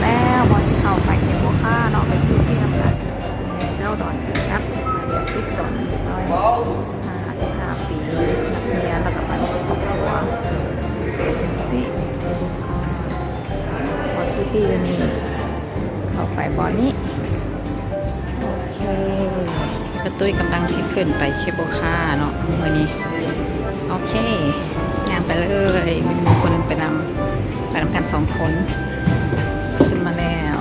ແລ້ວ ບໍ່ຊິເຂົ້າໄປເຄເບິນຄາເນາະ ໄປຊື້ເຄື່ອງນຳກັນ. ເຈົ້າດອນກັບ ສິບດອນ ຮ້ອຍຫ້າສິບຫ້າປີ ນັກຮຽນ ແລ້ວກໍມາກັບຄອບຄົວ ເປັນຈັ່ງຊີ້. ພໍຊິຕີນີ້ ເຂົ້າໄປບ່ອນນີ້. ໂອເຄ ປ້າຕຸ້ຍກຳລັງຊິຂຶ້ນໄປເຄເບິນຄາເນາະມື້ນີ້. ໂອເຄ ຍ່າງໄປເລີຍ ມີໝູ່ຄົນໜຶ່ງໄປນຳ ໄປນຳກັນສອງຄົນ. ຂຶ້ນມາແລ້ວ.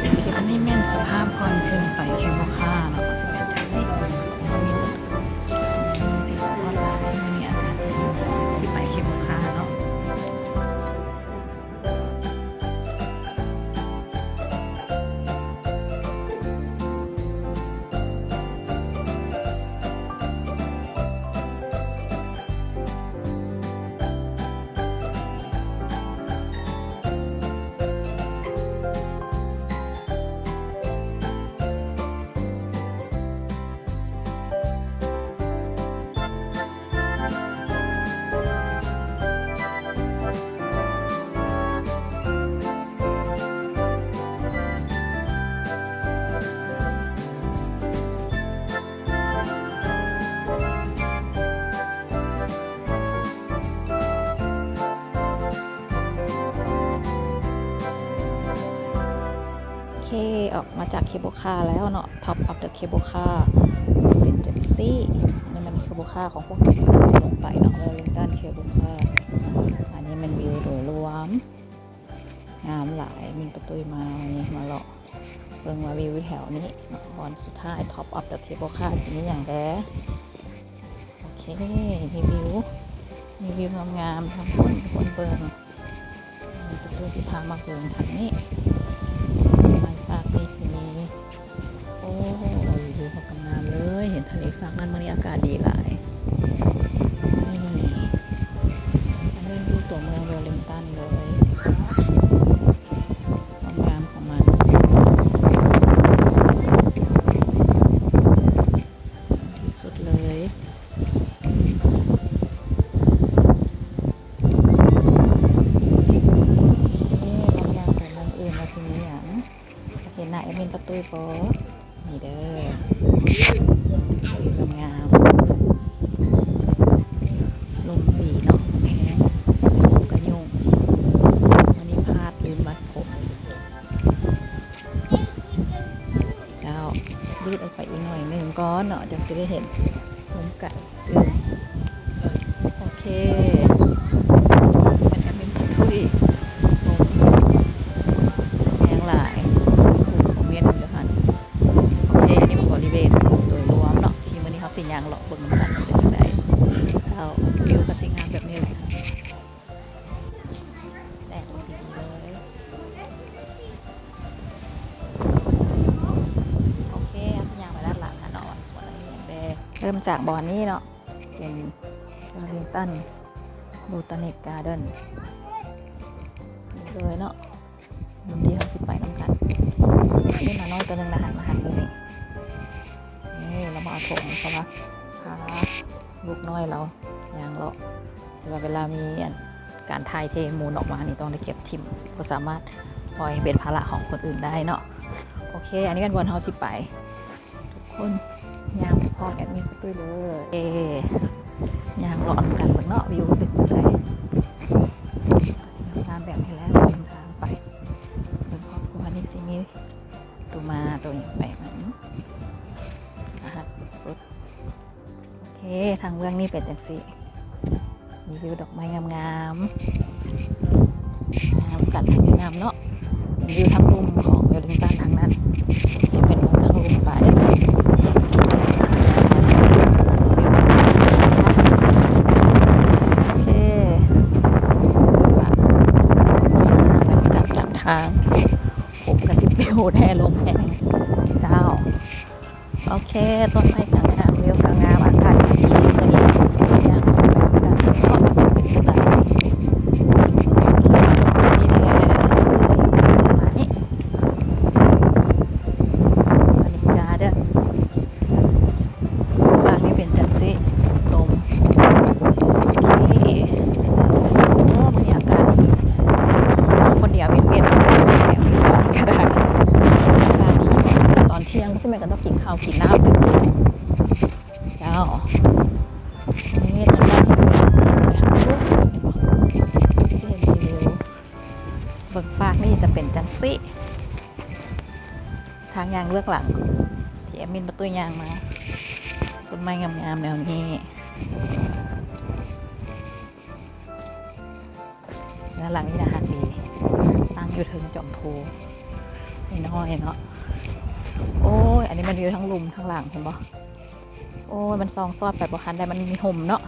ໂອເຄ ອັນນີ້ແມ່ນສະພາບກ່ອນຂຶ້ນໄປເຄເບິນຄາເນາະ ຊິເປັນຈັ່ງຊີ້. ມີຄົນຫຼາຍ ມີອາກາດດີ ຊິໄປເຄເບິນຄາເນາະ. ໂອເຄ ອອກມາຈາກເຄເບິນຄາແລ້ວເນາະ Top of the Cable Car ຈະເປັນຈັ່ງຊີ້. ນີ້ແມ່ນເຄເບິນຄາຂອງພວກເຮົາທີ່ລົງໄປເນາະ Wellington Cable Car. ອັນນີ້ແມ່ນວິວໂດຍລວມ ງາມຫຼາຍ. ມີປ້າຕຸ້ຍມາ ນີ້ມາເລາະເບິ່ງວ່າວິວແຖວນີ້ເນາະ ບ່ອນສຸດທ້າຍ Top of the Cable Car ຊິມີຫຍັງແດ່. ໂອເຄ ມີວິວ ມີວິວງາມໆ ທາງພຸ້ນ ທຸກຄົນເບິ່ງ. ນີ້ປະຕູທີ່ພາມາເບິ່ງທາງນີ້ ທາງຟາກນີ້ຊິມີ ໂອ້ ວິວງາມເລີຍ ເຫັນທະເລຟາກນັ້ນ. ມື້ນີ້ອາກາດດີຫຼາຍ. ນີ້ ອັນນີ້ຢູ່ຕົວເມືອງ Wellington ເລີຍ ຄວາມງາມຂອງມັນ ທີ່ສຸດເລີຍ. ເອີ ບາງຢ່າງຂອງມັນເອງວ່າຊິມີຫຍັງ ເຫັນໜ້າແອດມິນປະຕູບໍ່? ນີ້ເດີ ງາມໆ ລົມດີເນາະ ແຮງ ລົມກະໂຍກ. ມື້ນີ້ພາດລືມມັດຜົມ. ເຈົ້າ ຢືດອອກໄປອີກໜ້ອຍໜຶ່ງກ່ອນເນາະ ຈັ່ງຊິໄດ້ເຫັນ ລົມກະອຶມ. ໂອເຄ ແມ່ນແອດມິນປະຕຸ້ຍ ລົມແຮງຫຼາຍ ຜູ້ຄອມເມັນຢູ່ຫັ້ນ. ໂອເຄ ອັນນີ້ເປັນບໍລິເວນໂດຍລວມເນາະ ທີ່ມື້ນີ້ເຮົາຊິຍ່າງເລາະເບິ່ງນຳກັນວ່າເປັນຈັ່ງໃດ. ເຈົ້າ ວິວກໍຊິງາມແບບນີ້ແຫຼະ. ແດດດີເລີຍ. ໂອເຄ ເຮົາຊິຍ່າງໄປດ້ານຫຼັງຫັ້ນເນາະ ວ່າສວນອັນນີ້ຫຍັງແດ່. ເລີ່ມຈາກບ່ອນນີ້ເນາະ ເປັນ Wellington Botanic Garden ນີ້ເລີຍເນາະ. ບ່ອນທີ່ເຮົາຊິໄປນຳກັນ ມີໝານ້ອຍຕົວໜຶ່ງນະ ຫັນມາຫາເຮົານີ້. ນີ້ລາວມາເອົາຖົງ ເພາະວ່າພາລູກນ້ອຍລາວຍ່າງເລາະ ແຕ່ວ່າເວລາມີອັນ ການຖ່າຍເທມູນອອກມານີ້ ຕ້ອງໄດ້ເກັບຖິ້ມ ບໍ່ສາມາດປ່ອຍໃຫ້ເປັນພາລະຂອງຄົນອື່ນໄດ້ເນາະ. ໂອເຄ ອັນນີ້ແມ່ນບ່ອນເຮົາຊິໄປ ທຸກຄົນ ຍ່າງໄປພ້ອມແອດມິນປະຕູເລີຍ. ເອ ຍ່າງເລາະນຳກັນເບິ່ງເນາະ ວິວເປັນຈັ່ງໃດ. ງາມແບບນີ້ແຫຼະ ເດີນທາງໄປເບິ່ງຄອບຄົວນີ້ຊິມີ ໂຕມາໂຕຫຍັງໄປນຳ ອາຫານສົດ. ໂອເຄ ທາງເບື້ອງນີ້ເປັນຈັ່ງຊີ້ ມີວິວດອກໄມ້ງາມໆ ງາມກັນທັງງາມເນາະ. ເປັນວິວທາງລຸ່ມຂອງ Wellington ທາງນັ້ນ ຊິເປັນມຸມທາງລຸ່ມໄປ. ໂອເຄ ບັນຍາກາດການທາງ ຜົມກະຊິປິວແດ່ ລົມແຮງເຈົ້າ. ໂອເຄ ຕົ້ນໄມ້ກະງາມ ວິວກະງາມ ອາກາດກະດີມື້ນີ້ ຍ່າງອອກໄປນຳກັນເນາະ ວ່າຊິເປັນຈັ່ງໃດ. ໂອເຄ ນີ້ແຫຼະ ປະມານນີ້ ອັນນີ້ກາເດີນ ບາງນີ້ເປັນຈັ່ງຊີ້ ລົມ ໂອເຄ ໂອ້ ບັນຍາກາດດີ ຄົນດຽວເວັນໆ ເປັນ ຕິ ທາງຍ່າງເບື້ອງຫຼັງທີ່ແອດມິນປະຕຸ້ຍຍ່າງມາ ຕົ້ນໄມ້ງາມໆແນວນີ້. ເຮືອນຫຼັງນີ້ໜ້າຮັກດີ ຕັ້ງຢູ່ເທິງຈອມພູນ້ອຍໆເນາະ. ໂອ້ຍ ອັນນີ້ແມ່ນວິວທາງລຸ່ມທາງຫຼັງ ເຫັນບໍ່? ໂອ້ຍ ມັນສ່ອງສອດໄປບໍ່ທັນໄດ້ ມັນມີຮົ່ມເນາະ.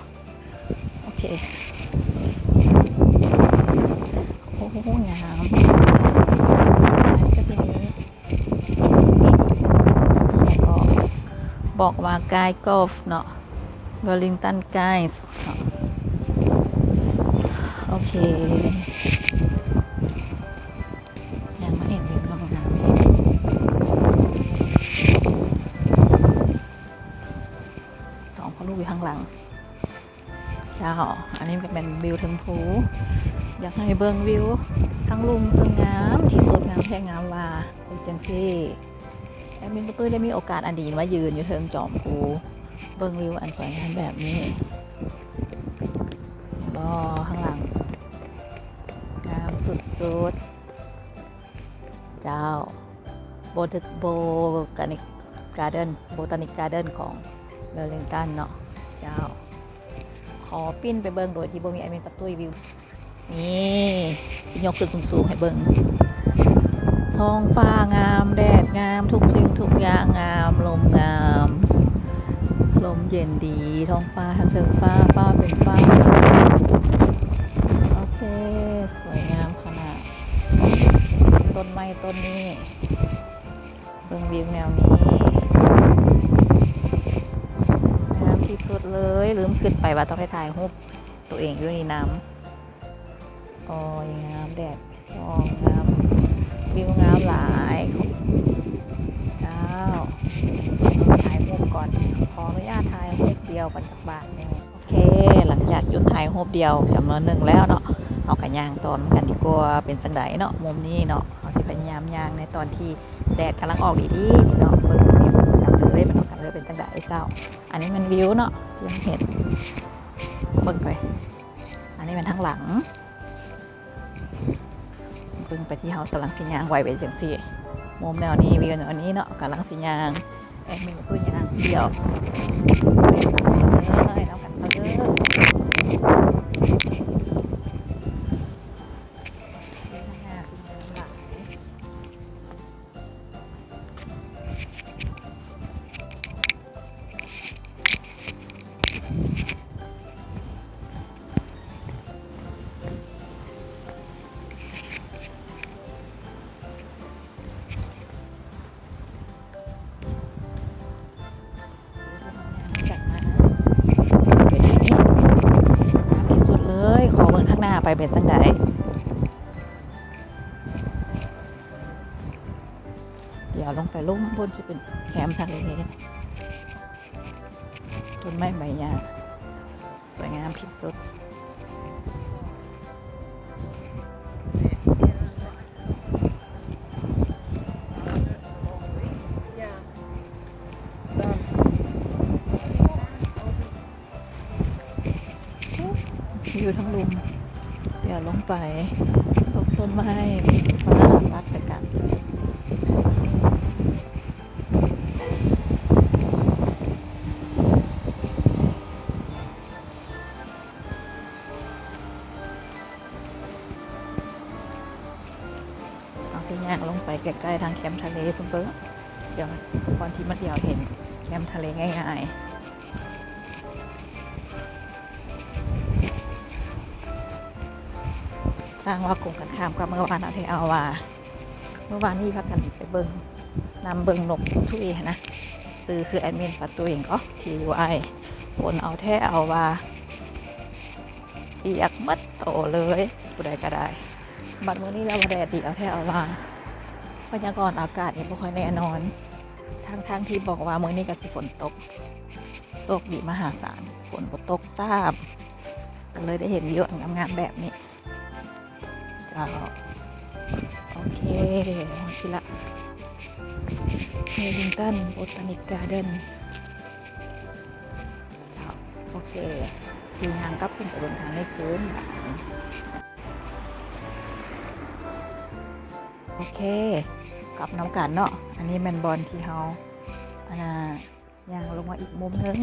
ໂອເຄ ໂອ້ ງາມ. ອັນນີ້ກໍຊິມີ ແລ້ວກໍບອກວ່າ Guide Golf ເນາະ Wellington Guides ເນາະ. ໂອເຄ ຍ່າງມາເຫັນວິວງາມໆ ສອງພໍ່ລູກຢູ່ທາງຫຼັງ. ເຈົ້າ ອັນນີ້ກໍແມ່ນວິວເທິງພູ ຢາກໃຫ້ເບິ່ງວິວທາງລຸ່ມ ເຊິ່ງງາມທີ່ສຸດ ງາມແທ້ງາມວ່າ ເປັນຈັ່ງຊີ້. ແອດມິນປະຕຸ້ຍໄດ້ມີໂອກາດອັນດີມາຢືນຢູ່ເທິງຈອມພູ ເບິ່ງວິວອັນສວຍງາມແບບນີ້ ບໍ່ ຂ້າງຫຼັງງາມສຸດໆ. ເຈົ້າ Botanic Garden Botanic Garden ຂອງ Wellington ເນາະ. ເຈົ້າ ຂໍປິ່ນໄປເບິ່ງໂດຍທີ່ບໍ່ມີແອດມິນປະຕຸ້ຍວິວ ນີ້ ຊິຍົກຂຶ້ນສູງໆໃຫ້ເບິ່ງ ທ້ອງຟ້າງາມ ແດດງາມ ທຸກສິ່ງທຸກຢ່າງງາມ ລົມງາມ ລົມເຢັນດີ ທ້ອງຟ້າ ທັງເທິງຟ້າ ຟ້າເປັນຟ້າ ໂອເຄ ສວຍງາມຂະໜາດ ຕົ້ນໄມ້ຕົ້ນນີ້ ເບິ່ງວິວແນວນີ້ ງາມທີ່ສຸດເລີຍ. ລືມຄິດໄປວ່າຕ້ອງໄດ້ຖ່າຍຮູບໂຕເອງຢູ່ນີ້ນຳ. ໂອ້ຍ ງາມ ແດດສ່ອງງາມ ວິວງາມຫຼາຍ. ເຈົ້າ ຖ່າຍຮູບກ່ອນ ຂໍອະນຸຍາດຖ່າຍຮູບດຽວກ່ອນຈັກບາດໜຶ່ງ. ໂອເຄ ຫຼັງຈາກຢຸດຖ່າຍຮູບດຽວຈຳນວນໜຶ່ງແລ້ວເນາະ ເຮົາກໍຍ່າງຕໍ່ນຳກັນດີກວ່າ ເປັນຈັ່ງໃດເນາະ ມຸມນີ້ເນາະ. ເຮົາຊິພະຍາຍາມຍ່າງໃນຕອນທີ່ແດດກຳລັງອອກດີໆນີ້ເນາະ ເບິ່ງວິວນຳກັນເລີຍ ມານຳກັນເລີຍ ເປັນຈັ່ງໃດເຈົ້າ. ອັນນີ້ແມ່ນວິວເນາະ ທີ່ເຮົາເຫັນ ເບິ່ງໄປ ອັນນີ້ແມ່ນທາງຫຼັງ. ເບິ່ງໄປທີ່ເຮົາກຳລັງຊິຍ່າງໄຫວ້ໄປຈັ່ງຊີ້ ມຸມແນວນີ້ ວິວແນວນີ້ເນາະ ກຳລັງຊິຍ່າງ ແອດມິນກໍຄືຍ່າງດຽວ ເອີຍ ນຳກັນເລີຍ. ທີ່ສຸດເລີຍ ຂໍເບິ່ງທາງໜ້າໄປເປັນຈັ່ງໃດ. ດຽວລົງໄປລຸ່ມພຸ້ນ ຊິເປັນແຄມທະເລ ຕົ້ນໄມ້ໃບຫຍ້າ ສວຍງາມທີ່ສຸດ. ຢູ່ທາງລຸ່ມ ດຽວລົງໄປ ລົງຕົ້ນໄມ້ ຟ້າຕັດໃສ່ກັນ. ເຮົາຊິຍ່າງລົງໄປໃກ້ໆທາງແຄມທະເລພຸ້ນເບິ່ງ ດຽວ ກ່ອນທີ່ມັນ ດຽວເຫັນແຄມທະເລງ່າຍໆ. ສ້າງວ່າກົງກັນຂ້າມກັບເມື່ອວານເອົາແທ້ເອົາວ່າ ເມື່ອວານນີ້ພາກັນໄປເບິ່ງ ນຳເບິ່ງນົກທຸຍຫັ້ນນະ ຊື່ຄືແອດມິນປາຕຸ້ຍຫຍັງກໍ ທີຢູໄອ ຝົນເອົາແທ້ເອົາວ່າ ປຽກໝົດໂຕເລີຍ ຜູ້ໃດກໍໄດ້. ບັດມື້ນີ້ລະວ່າແດດດີເອົາແທ້ເອົາວ່າ ພະຍາກອນອາກາດນີ້ບໍ່ຄ່ອຍແນ່ນອນ ທັງໆທີ່ບອກວ່າມື້ນີ້ກໍຊິຝົນຕົກ ໂຊກດີມະຫາສານ ຝົນບໍ່ຕົກຊ້ຳ ກໍເລີຍໄດ້ເຫັນວິວອັນງາມໆແບບນີ້. ເຈົ້າ ໂອເຄ ຮອດທີ່ລະ Wellington Botanic Garden. ເຈົ້າ ໂອເຄ ຊິຍ່າງກັບຂຶ້ນໄປເບິ່ງທາງນີ້ຄືນ. ໂອເຄ ກັບນຳກັນເນາະ. ອັນນີ້ແມ່ນບ່ອນທີ່ເຮົາ ອັນນ່າ ຍ່າງລົງມາອີກມຸມໜຶ່ງ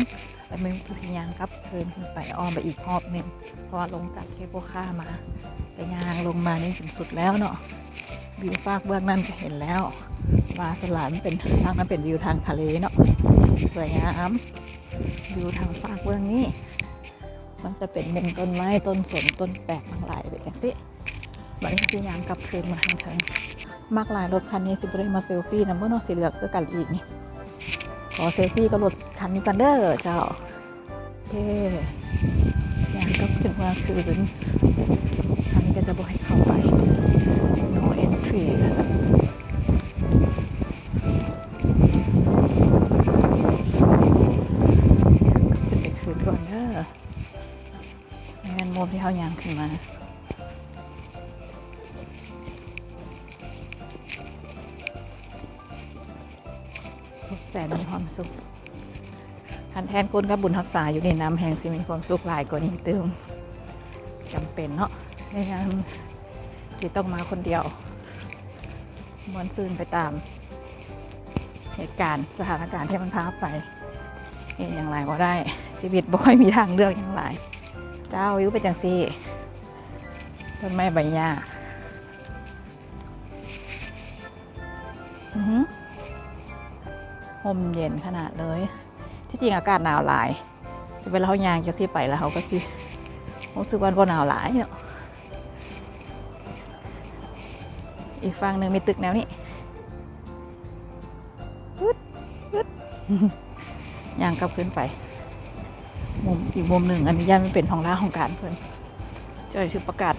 ແລ້ວມັນຄືຊິຍ່າງກັບຄືນຂຶ້ນໄປ ອ້ອມໄປອີກຮອບໜຶ່ງ ເພາະວ່າລົງຈາກເຄບໂບຄາມາ ແຕ່ຍ່າງລົງມານີ້ຈົນສຸດແລ້ວເນາະ. ວິວຟາກເບື້ອງນັ້ນກໍເຫັນແລ້ວວ່າສ່ວນຫຼາຍມັນເປັນ ທາງນັ້ນເປັນວິວທາງທະເລເນາະ ສວຍງາມ. ວິວທາງຟາກເບື້ອງນີ້ ມັນຈະເປັນມຸມຕົ້ນໄມ້ ຕົ້ນສົນ ຕົ້ນແປກທັງຫຼາຍເປັນຈັ່ງຊີ້. ບັດນີ້ຊິຍ່າງກັບຄືນມາທາງເທິງ. ມັກຫຼາຍລົດຄັນນີ້ ຊິບໍ່ໄດ້ມາເຊລຟີນຳບໍ່ເນາະ ຊິເລືອກຄືກັນອີກນີ້. ຂໍເຊລຟີກັບລົດຄັນນີ້ກ່ອນເດີເຈົ້າ. ເອີ ຍ່າງກັບຄືນມາຄືນ ທາງນີ້ກໍຈະບໍ່ໃຫ້ເຂົ້າໄປ no entry ຂຶ້ນໄປຄືນກ່ອນເດີ. ແມ່ນມຸມທີ່ເຮົາຍ່າງຂຶ້ນມາ ແສນມີຄວາມສຸກ. ຄັນແທນຄຸນກັບບຸນຮັກສາຢູ່ໃນນ້ຳ ແຮ່ງຊິມີຄວາມສຸກຫຼາຍກວ່ານີ້ຕື່ມ. ຈຳເປັນເນາະ ໃນຍາມທີ່ຕ້ອງມາຄົນດຽວ. ມ່ວນຊື່ນໄປຕາມເຫດການ ສະຖານະການທີ່ມັນພາໄປ. ເຮັດຫຍັງຫຼາຍບໍ່ໄດ້ ຊີວິດບໍ່ຄ່ອຍມີທາງເລືອກຫຍັງຫຼາຍ. ເຈົ້າ ວິວເປັນຈັ່ງຊີ້ ຕົ້ນໄມ້ໃບຫຍ້າ ອືຫື ຮົ່ມເຢັນຂະໜາດເລີຍ. ທີ່ຈິງອາກາດໜາວຫຼາຍ ແຕ່ເວລາເຮົາຍ່າງຈັ່ງຊີ້ໄປແລ້ວ ເຮົາກໍຊິຮູ້ສຶກວ່າບໍ່ໜາວຫຼາຍເນາະ. ອີກຝັ່ງໜຶ່ງມີຕຶກແນວນີ້ ປຶດ ປຶດ ຍ່າງກັບຄືນໄປ ມຸມ ອີກມຸມໜຶ່ງ. ອັນນີ້ຢ້ານມັນເປັນຫ້ອງລາຫ້ອງການເພິ່ນ ເຈົ້າຊິປະກາດ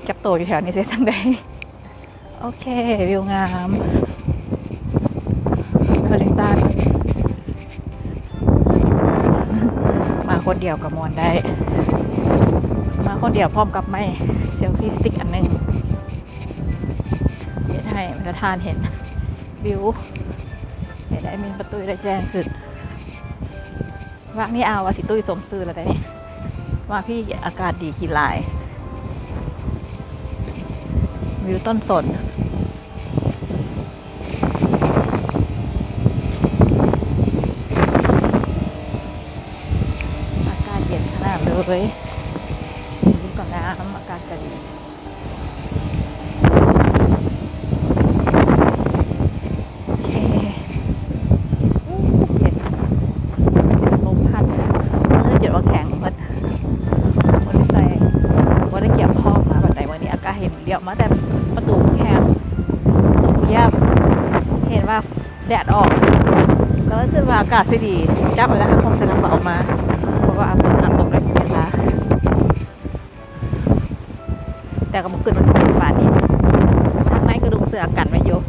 ຈັກໂຕຢູ່ແຖວນີ້ຊິຈັ່ງໃດ. ໂອເຄ ວິວງາມ Wellington. ມາຄົນດຽວກໍມ່ວນໄດ້ ມາຄົນດຽວພ້ອມກັບໄມ້ selfie stick ອັນໜຶ່ງ ເຮັດໃຫ້ບັນດາທ່ານເຫັນວິວ ເຮັດໃຫ້ແອດມິນປະຕຸ້ຍໄດ້ແຈ້ງຂຶ້ນ. ວາງນີ້ອາວວ່າຊິຕຸ້ຍສົມຊື່ແລ້ວເດ້ ວ່າພີ້ອາກາດດີກິນຫຼາຍ ວິວຕົ້ນສົນ ອາກາດເຢັນຂະໜາດເລີຍ ວິວກໍງາມ ອາກາດກໍດີ. ໂອເຄ ໂອ້ ເຢັນ ລົມພັດ ມືຈົນວ່າແຂງໝົດ ບໍ່ໄດ້ໃສ່ ບໍ່ໄດ້ກຽມພ້ອມມາປານໃດ. ມື້ນີ້ອາກາດເຫັນ ດຽວມາແຕ່ປະຕູແຮງ ປະຕູຢ້າມ ເຫັນວ່າແດດອອກ ກໍເລີຍຄິດວ່າອາກາດຊິດີ ຈັບໄວ້ແລ້ວ ຄອງໃສ່ກະເປົາມາ ເພາະວ່າຝົນອາດຕົກໄດ້ທຸກເວລາ. ແຕ່ກໍບໍ່ຄິດວ່າຊິເປັນປານນີ້. ທາງໃນກໍນຸ່ງເສື້ອກັນໄວ້ຢູ່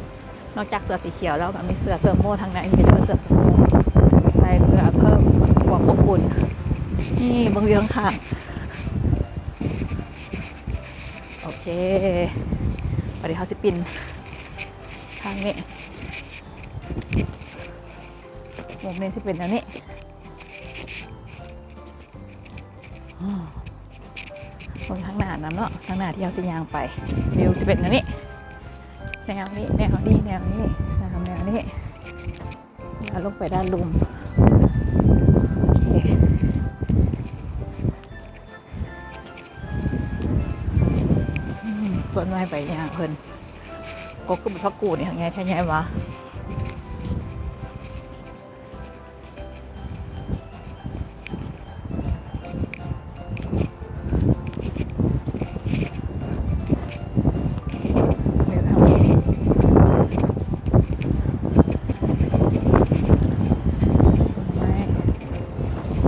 ນອກຈາກເສື້ອສີຂຽວແລ້ວ ກໍມີເສື້ອເທີໂມທາງໃນ ທີ່ເປັນເສື້ອ ໃສ່ເພື່ອເພີ່ມຄວາມອົບອຸ່ນ. ນີ້ເບິ່ງວິວຂ້າງໆ. ໂອເຄ ບັດນີ້ເຮົາຊິປິ່ນທາງນີ້ ມຸມນີ້ຊິເປັນແນວນີ້. ເບິ່ງທາງໜ້ານຳເນາະ ທາງໜ້າທີ່ເຮົາຊິຍ່າງໄປ ວິວຊິເປັນແນວນີ້ ແນວນີ້ ແນວນີ້ ແນວນີ້ ແນວນີ້ ແລ້ວລົງໄປດ້ານລຸ່ມ. ໂອເຄ ອືມ ຕົ້ນໄມ້ໃບຫຍ້າເພິ່ນ ກໍຄືບັກຜັກກູດນີ້ ໃຫຍ່ແທ້ໃຫຍ່ຫວາ.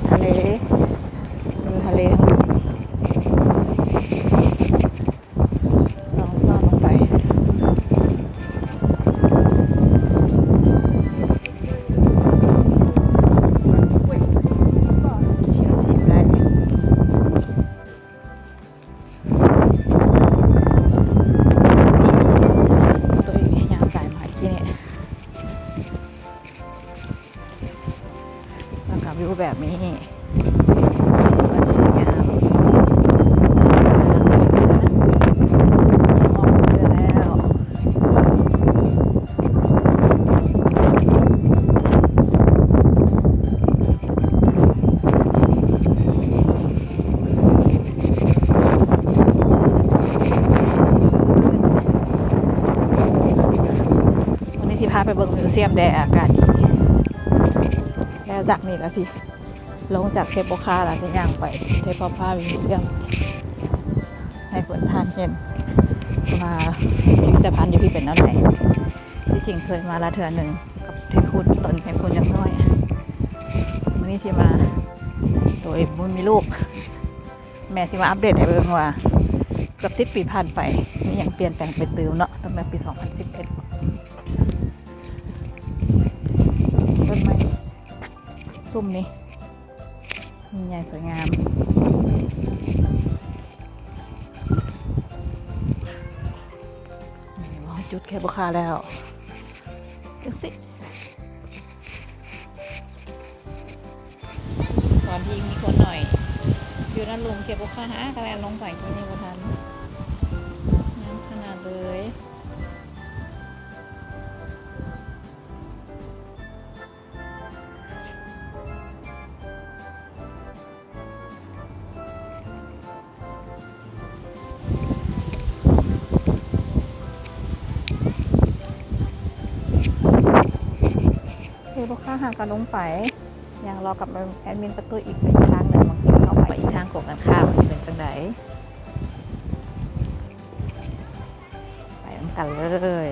ທະເລ ເອີ ທະເລທາງ ລອງຊອດລົງໄປ ໂ ໄປເບິ່ງມິວຊຽມແດ່ ອາກາດດີ. ແລ້ວຈາກນີ້ລະຊິລົງຈາກເຄບໂບຄາລະ ຊິຍ່າງໄປເທພອບພາມິວຊຽມ ໃຫ້ເພິ່ນທ່ານເຫັນວ່າພິພິທະພັນຢູ່ພີ້ເປັນແນວໃດ. ທີ່ຈິງເຄີຍມາລະເທື່ອໜຶ່ງກັບເທຄຸນ ຕອນເທຄຸນຍັງນ້ອຍ. ມື້ນີ້ຊິມາໂດຍບໍ່ມີລູກ. ແມ່ຊິມາອັບເດດໃຫ້ເບິ່ງວ່າເກືອບສິບປີຜ່ານໄປ ມີຫຍັງປ່ຽນແປງໄປຕື່ມເນາະ ຕັ້ງແຕ່ປີສອງພັນສິບເອັດ. ຕົ້ນໄມ້ຊຸມນີ້ ມີໃຫຍ່ສວຍງາມ. ຮອດຈຸດເຄບໂບຄາແລ້ວ ຈັ່ງຊີ້. ຕອນທີ່ມີຄົນໜ້ອຍ ຢູ່ນັ້ນ ລຸ່ມເຄບໂບຄາຫາກະແລ່ນລົງໄປ ຕົວນີ້ບໍ່ທັນ ງາມຂະໜາດເລີຍ. ເຄບໂບຄາຫາກະລົງໄປ ຍ່າງເລາະກັບແອດມິນປະຕູອີກເປັນທາງໜຶ່ງ ບາງທີເຮົາໄປອີກທາງກົງກັນຂ້າມ ມັນຊິເປັນຈັ່ງໃດ ໄປນຳກັນເລີຍ.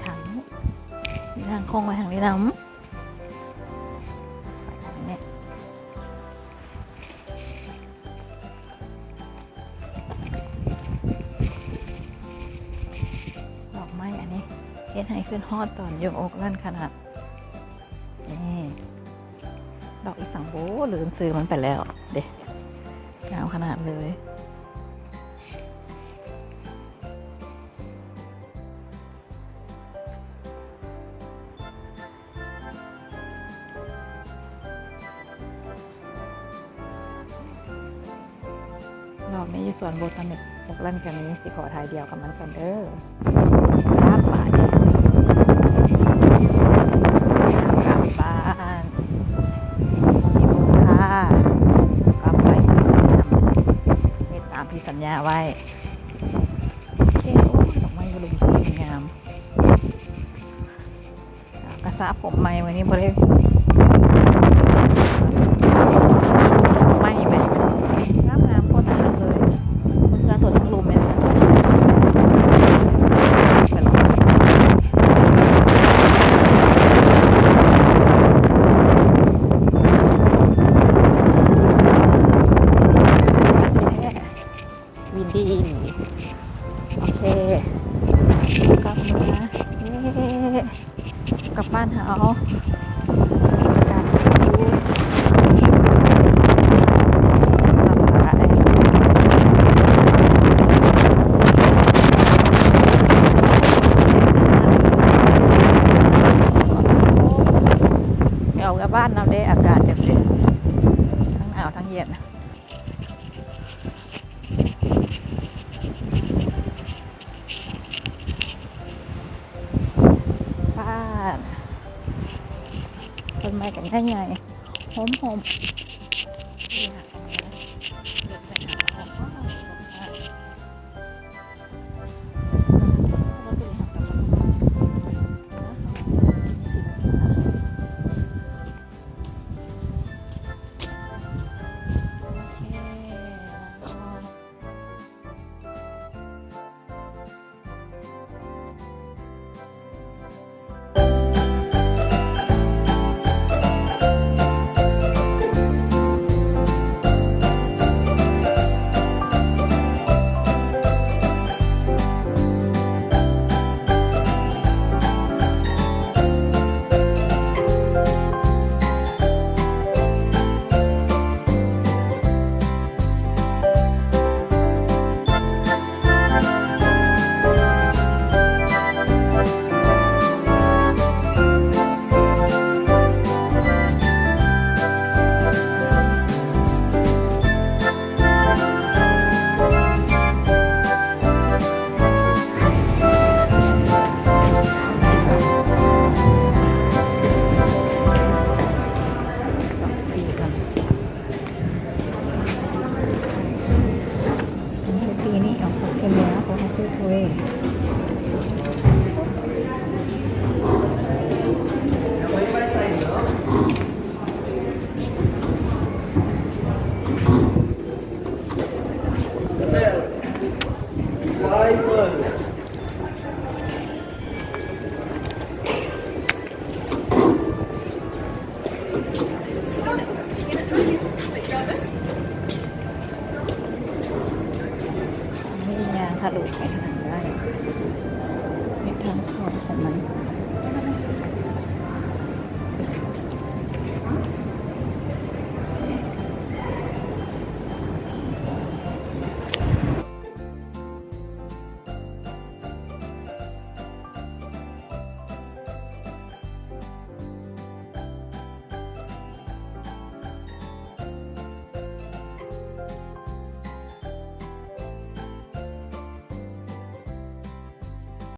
ທາງນີ້ ມີທາງໂຄ້ງໄວ້ທາງນີ້ນຳ. ດອກໄມ້ອັນນີ້ເຮັດໃຫ້ຄິດຮອດຕອນຢູ່ໂອກແລນຂະໜາດ. ນີ້ ດອກອີ່ສັງ ໂອ້ ລືມຊື່ມັນໄປແລ້ວເດ້ ງາມຂະໜາດເລີຍ. ດອກນີ້ຢູ່ສວນໂບຕານິກໂອກແລນກະມີ. ຊິຂໍຖ່າຍດຽວກັບມັນກ່ອນເດີ. ຄັບ ບາດນີ້ກັບບ້ານ ຊິພາກັບໄປເຮັດຕາມທີ່ສັນຍາໄວ້. ໂອ້ຍ ດອກໄມ້ຢູ່ລຸ່ມ ງາມ. ກະສະຜົມໃໝ່ ມື້ນີ້ບໍ່ໄດ້ ໃໝ່ ໃໝ່ ງາມໆ ໂຄດໜ້າຮັກເລີຍ. ເບິ່ງເຮືອນຕົວທັງລຸ່ມແມ່ນ ວິນດີ ໂອເຄ ກັບເມືອ ເຢ້ ກັບບ້ານເຮົາ. ເອົາກັບບ້ານນຳເດ້ ອາກາດຈັ່ງຊີ້ ທັງໜາວທັງເຢັນ. ບ້ານ ຕົ້ນໄມ້ກະໃຫຍ່ໆ ໂຮມໆ.